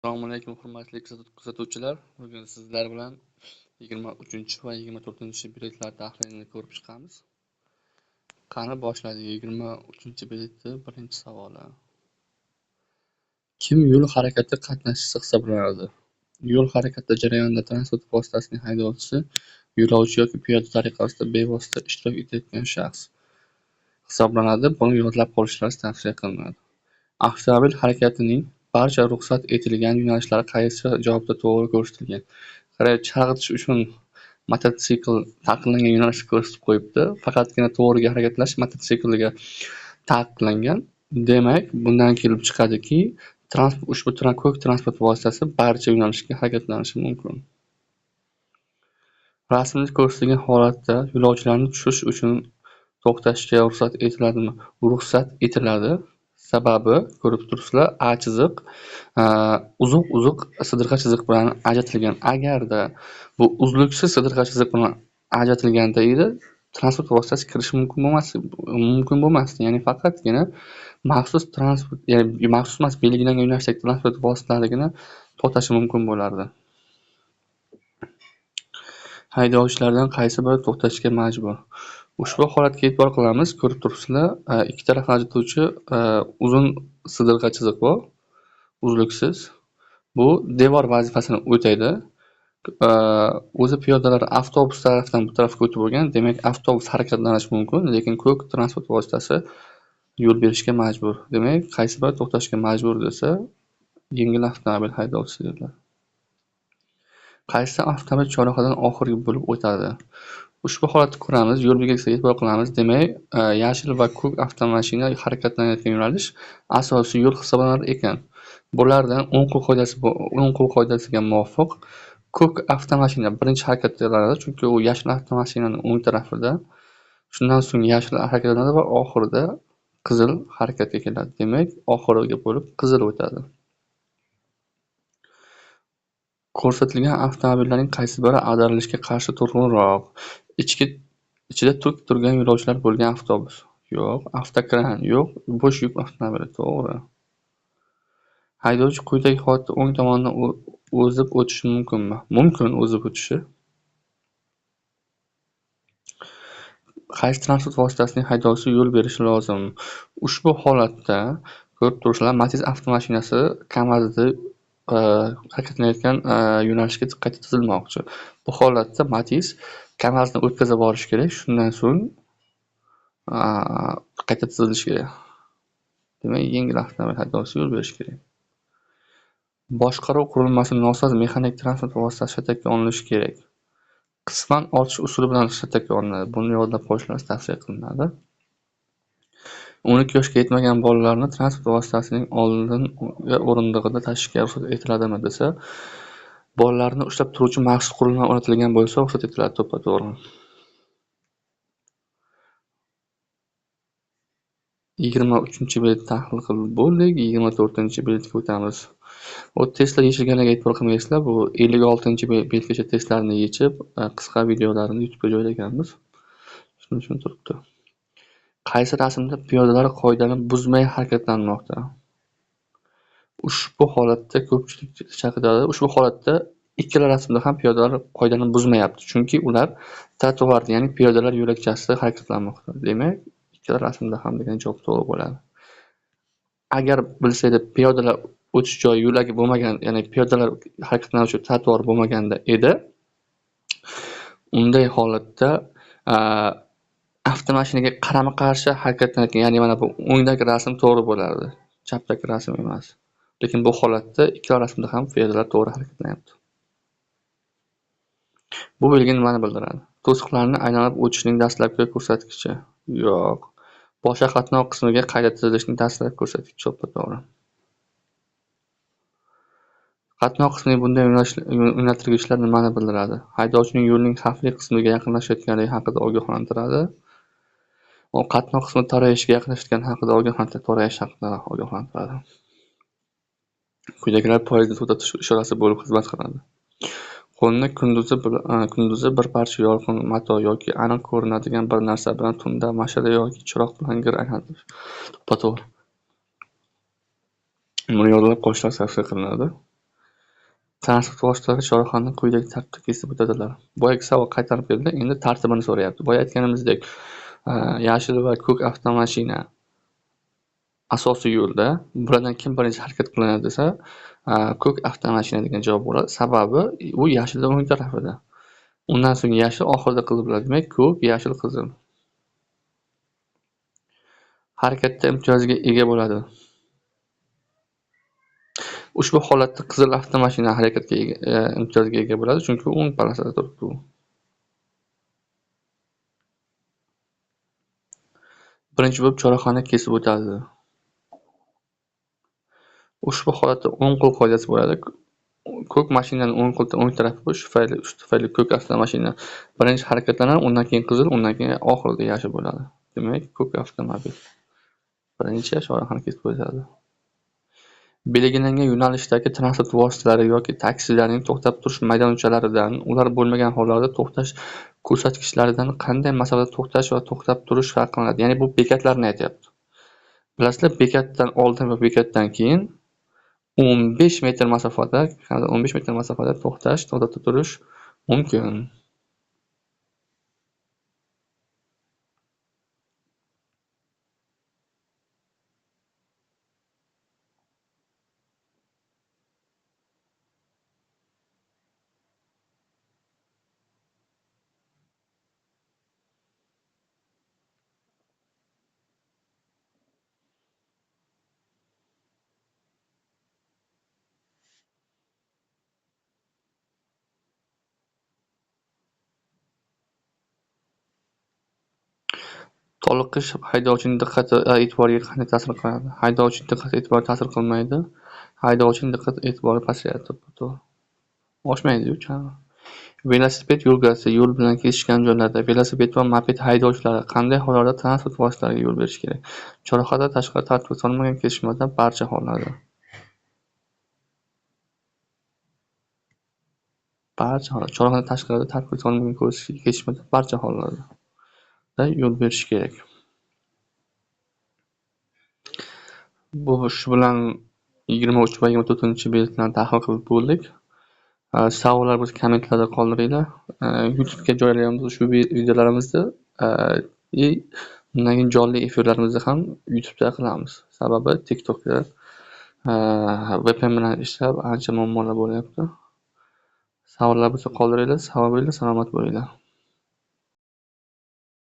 Assalomu alaykum, hurmatli kuzatuvchilar. Bugun sizlar bilan 23 va 24-biletlar tahlilini ko'rib chiqamiz. Qani, boshladik. 23-biletni birinchi savoli. Kim yo'l harakati qatnashchisi hisoblanadi? Yo'l harakati jarayonida transport vositasining haydovchisi, yo'lovchi yoki piyoda tariqasida bevosita ishtirok etayotgan shaxs hisoblanadi. Buni yodlab qolishlaringiz tavsiya qilinadi. Avtomobil harakatining barcha ruxsat etilgan yo'nalishlari qaysi javobda to'g'ri ko'rsatilgan? Qarang, chalg'itish uchun mototsikl taqiqlangan yo'nalishni ko'rsatib qo'yibdi. Faqatgina to'g'riga harakatlanish mototsiklga taqiqlangan. Demak, bundan kelib chiqadiki, ushbu ko'k transport vositasi barcha yo'nalishga harakatlanishi mumkin. Rasmda ko'rsatilgan holatda yo'lovchilarni tushish uchun to'xtashga ruxsat etiladimi? Ruxsat etiladi. Sababi ko'rib turibsizlar, A chiziq uzuq-uzuq sidirg'a chiziq bilan ajratilgan. Agarda bu uzluksiz sidirg'a chiziq bilan ajratilganda edi, transport vositasi kirishi mumkin bo'lmasdi. Ya'ni faqatgina maxsus transport, ya'ni maxsus emas, belgilangan yo'nalishdagi transport vositalarigina to'xtashi mumkin bo'lardi. Haydovchilardan qaysi biri to'xtashga majbur? Ushbu holatga e'tibor qilamiz. Ko'rib turibsizlar, ikki tarafni ajratuvchi uzun sidirg'a chiziq bor, uzluksiz. Bu devor vazifasini o'taydi. O'zi piyodalar avtobus tarafdan bu tarafga o'tib bo'lgan, demak avtobus harakatlanishi mumkin, lekin ko'k transport vositasi yo'l berishga majbur. Demak, qaysi biri to'xtashga majbur desa, yengil avtomobil haydovchisi dedilar. Qaysi avtomobil chorrahadan oxirgi bo'lib o'tadi? Ushbu holatni ko'ramiz, yo'l belgisiga e'tibor qilamiz. Demak, yashil va ko'k avtomashina harakatlanayotgan yo'nalish asosiy yo'l hisoblanar ekan. Bulardan o'ng qo'l qoidasiga muvofiq ko'k avtomashina birinchi harakatlanadi, chunki u yashil avtomashinaning o'ng tarafida. Shundan so'ng yashil harakatlanadi va oxirida qizil harakatga keladi. Demak, oxirgi bo'lib qizil o'tadi. Ko'rsatilgan avtomobillarning qaysi biri ag'darilishga qarshi turg'unroq? Ichida tuk turgan yo'lovchilar bo'lgan avtobus. Yo'q, avtokran yo'q, bo'sh yuk avtomobili. To'g'ri. Haydovchi quyidagi holatda o'ng tomondan o'zib o'tishi mumkinmi? Mumkin o'zib o'tishi. Qaysi transport vositasining haydovchisi yo'l berishi lozim? Ushbu holatda ko'rib turibsizlar, Matiz avtomashinasi KAMAZda harakatlanayotgan yo'nalishga qayta tizilmoqchi. Bu holatda Matiz KAMAZni o'tkazib borishi kerak, shundan so'ng qayta tizilishi kerak. Demak, yengil avtomobil haydovchisi yo'l berishi kerak. Boshqaruv qurilmasi nosoz mexanik transport vositasi shatakka olinishi kerak. Qisman ortish usuli bilan shatakka olinadi. Buni yodlab qolishlaringiz tavsiya qilinadi. 12 yoshga yetmagan bolalarni transport vositasining oldingi o'rindig'ida tashishga ruxsat etiladimi desa, bolalarni ushlab turuvchi maxsus qurilma o'rnatilgan bo'lsa, ruxsat etiladi, to'ppa-to'g'ri. 23-bilet tahlil qilib bo'ldik, 24-biletga o'tamiz. U testlar yechilganiga e'tibor qilmaysizlar, bu 56-betgacha testlarni yechib, qisqa videolarini YouTube'ga joylaganmiz. Shuning uchun turibdi. Qaysi rasmda piyodalar qoidani buzmay harakatlanmoqda? Ushbu holatda ko'pchilik chaqiradi. Ushbu holatda ikkala rasmda ham piyodalar qoidani buzmayapti, chunki ular trotuarda, ya'ni piyodalar yo'lakchasida harakatlanmoqda. Demak, ikkala rasmda ham degan javob to'g'ri bo'ladi. Agar bilsaydi piyodalar o'tish joyi yo'lagi bo'lmagan, ya'ni piyodalar harakatlanuvchi trotuar bo'lmaganda edi, unday holatda avtomashinaga qarama-qarshi harakatlanayotgan, ya'ni mana bu o'ngdagi rasm to'g'ri bo'lardi, chapdagi rasm emas. Lekin bu holatda ikkala rasmda ham piyodalar to'g'ri harakatlanyapti. Bu belgi nimani bildiradi? To'siqlarni aylanib o'tishning dastlabki ko'rsatkichi. Yo'q. Boshqa qatnov qismiga qayta tizilishning dastlabki ko'rsatkichi to'ppa-to'g'ri. Qatnov qismining bunday yo'naltirgichlar nimani bildiradi? Haydovchining yo'lning xavfli qismiga yaqinlashayotganligi haqida ogohlantiradi. Qatnov qismi torayishga yaqinlashayotgani haqida ogohlantiradi, torayish haqida ogohlantiradi. Quyidagilar poyezdni to'xtatish ishorasi bo'lib xizmat qiladi. Qo'lni kunduzi bir parcha yorqin mato yoki aniq ko'rinadigan bir narsa bilan, tunda mash'ala yoki chiroq bilan gir aylantirish. To'ppa-to'g'ri. Buni yodlab qolishlar tavsiya qilinadi. Transport vositalari chorrahani quyidagi tartibda kesib o'tadilar. Boyagi savol qaytarib keldi, endi tartibini so'rayapti. Boya aytganimizdek, yashil va ko'k avtomashina asosiy yo'lda, bulardan kim birinchi harakat qilinadi desa, ko'k avtomashina degan javob bo'ladi. Sababi u yashildan o'ng tarafida. Undan so'ng yashil, oxirida qizil bo'ladi. Demak, ko'k, yashil, qizil. Harakatda imtiyozga ega bo'ladi. Ushbu holatda qizil avtomashina harakatga imtiyozga ega bo'ladi, chunki o'ng polosada turibdi u. Birinchi bo'lib chorrahani kesib o'tadi. Ushbu holatda o'ng qo'l qoidasi bo'ladi. Ko'k mashinaning o'ng qo'l o'ng tarafi bu, shu tufayli ko'k avtomashina birinchi harakatlanadi, undan keyin qizil, undan keyin oxirida yashil bo'ladi. Demak, ko'k avtomobil birinchi chorrahani kesib o'tadi. Belgilangan yo'nalishdagi transport vositalari yoki taksilarning to'xtab turish maydonchalaridan, ular bo'lmagan hollarda to'xtash ko'rsatkichlaridan qanday masofada to'xtash va to'xtab turish farqlanadi? Ya'ni bu bekatlarni aytyapti. Bilasizlar, bekatdan oldin va bekatdan keyin 15 metr masofada, 15 metr masofada to'xtash, to'xtatib turish mumkin. Toliqish haydovchining diqqat e'tiboriga qanday ta'sir qiladi? Haydovchining diqqat e'tibori ta'sir qilmaydi. Haydovchining diqqat e'tibori pasayadi, to'g'ri. Oshmaydi-yu, chang. Velosiped yo'lgasi yo'l bilan kesishgan joylarda velosiped va moped haydovchilari qanday hollarda transport vositalariga yo'l berish kerak? Chorrahadan tashqari tartibga solinmagan kesishmada barcha hollarda. Barcha holat, chorrahadan tashqarida tartibga solinmagan kesishmada barcha hollarda yo'l berish kerak. Bu shu bilan 23 va 24-belgilarni tahlil qilib bo'ldik. Savollar bo'lsa kommentlarda qoldiringlar. YouTube'ga joylaymiz ushbu videolarimizni. Undan keyin jonli efirlarimizni ham YouTube'da qilamiz. Sababi TikTokda VPN bilan ishlab ancha muammolar bo'lyapti. Savollar bo'lsa qoldiringlar. Sog' bo'linglar, salomat bo'linglar.